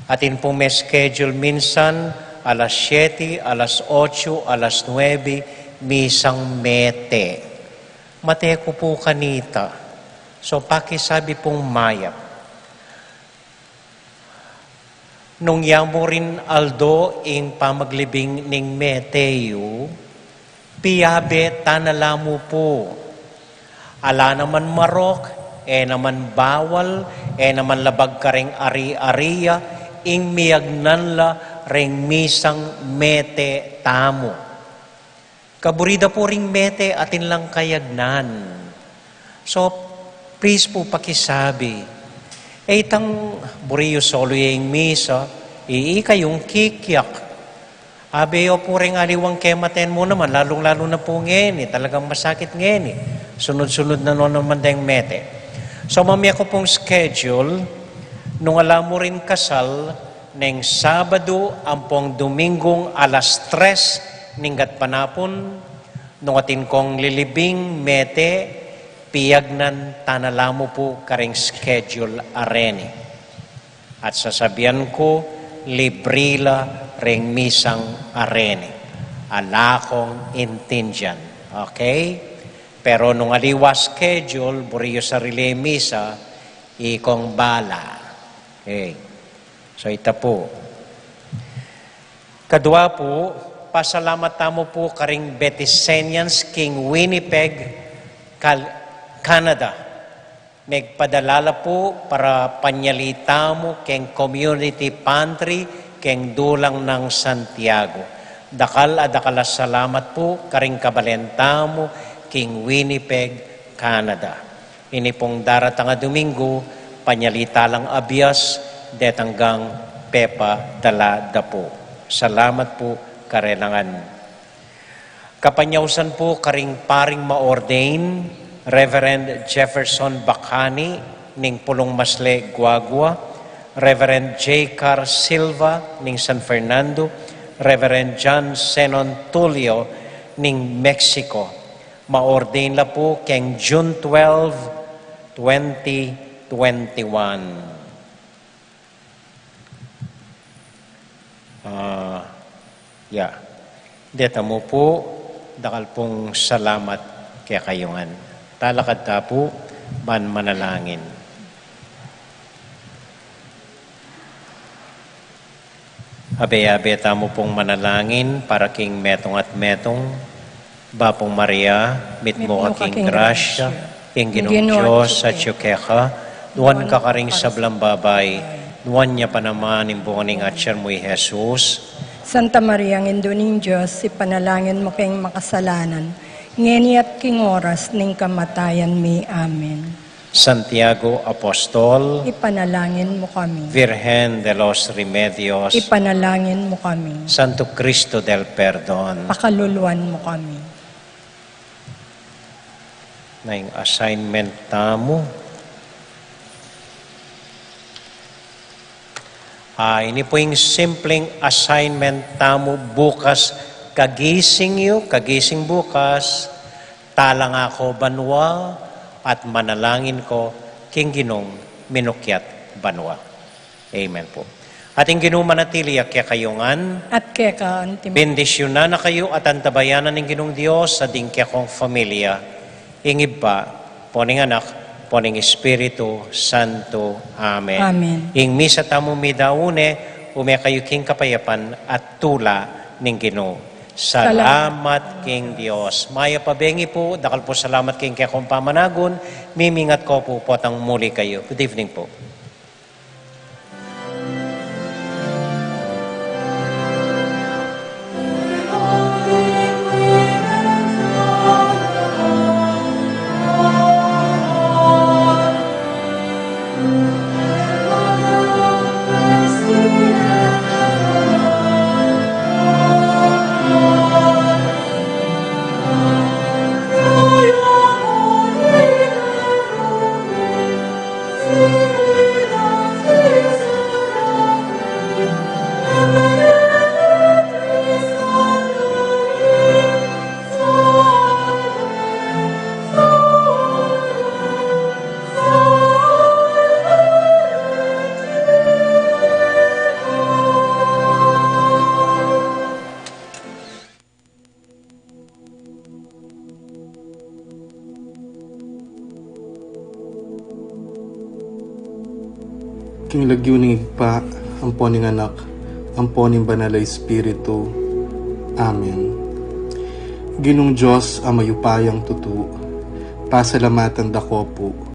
Atin pung me-schedule minsan, alas siyete, alas otso, alas nuebe, misang mete. Mate ku pu kanita. So, pakisabi pung mayap. Nung yamu rin aldo ing pamaglibing ning mete yu, piyabe ta na la mu pu. Ala naman marok, e naman bawal, e naman labag karing ari-ari ya, ing miyagnan la ring misang mete tamu. Kaburi da pu ring mete atin lang kayagnan. So, please pu pakisabi. E itang buri yu solo ya ing misa, i-, ikayung kikyak. Abe yu pu ring aliwang kematen mu naman, lalung-lalu na pu ngeni, talagang masakit ngeni. Sunod-sunod na no naman deng mete. So, mamie ku pung schedule, nung ala mu rin kasal, neng Sabadu ampong Domingung alas tres ning gatpanapun, nung atin kong lilibing mete, piyagnan ta na la mu pu karing schedule a reni. At sasabian ku, libri la ring misang a reni. Ala kong intindian. Okay? Pero nung aliwa schedule, buri yu sarili misa, ikong bala. Okay. So, ita pu. Kadwa pu, pasalamat tamu pu karing Betisenians king Winnipeg, Cal-, Canada. Megpadala la pu para panyali tamu keng community pantry keng dulang nang Santiago. Dakal a dakal a salamat pu karing kabalen tamu king Winnipeg, Canada. Ini pung daratang a Domingo, panyali ta lang abias, detang gang pepadala da pu. Salamat pu, karelangan. Kapanyausan pu karing paring ma-ordain, Reverend Jefferson Bacani, ning Pulung Masle, Guagua, Reverend J. Car Silva, ning San Fernando, Reverend John Senon Tulio, ning Mexico. Ma-ordain la pu keng June twelve, twenty twenty-one. Ah, ya. Deta mu pu, dakal pung salamat kekayu ngan. Talakad ta pu ban manalangin. Abe-abe tamu pung manalangin para king metung at metung. Bapu Maria, mitmu ka king grasya, ing Ginung Dios atyu keka, nuan ka karing sablang babai, nuan ya pa naman ing bunga ning atyan mu, i Jesus. Santa Maria, Indu ning Dios, ipanalangin mu keng makasalanan, ngeni at king oras ning kamatayan mi. Amen. Santiago Apostol, ipanalangin mu kami. Virgen de los Remedios, ipanalangin mu kami. Santo Cristo del Perdon, pakaluluan mu kami. Na ing assignment tamu. Ah, ini pu ing simpleng assignment tamu bukas, kagising yu, kagising bukas, talanga ko banua at manalangin ko king Ginung minukyat banua. Amen pu. At ing Ginu manatili ya kekayu ngan. At keka antimu. Bendisyunan na kayu at antabayanan ning Ginung Dios, a ding kekong familia, ing Ibpa, ampo ning Anak, ampo ning Espiritu Santo. Amen. Amen. Ing misa tamu midaun ne, ume kayu king kapayapan at tula ning Ginu. Salamat. Salamat king Dios. Mayap a bengi pu, dakal pu salamat king kekong pamanagun, mimingat ko pu potang muli kayu. Good evening pu. King lagyu ning Ibpa, ampo ning Anak, ampo ning Banal a Espiritu. Amen. Ginung Dios a mayupayang tutu, pasalamatan da ko pu.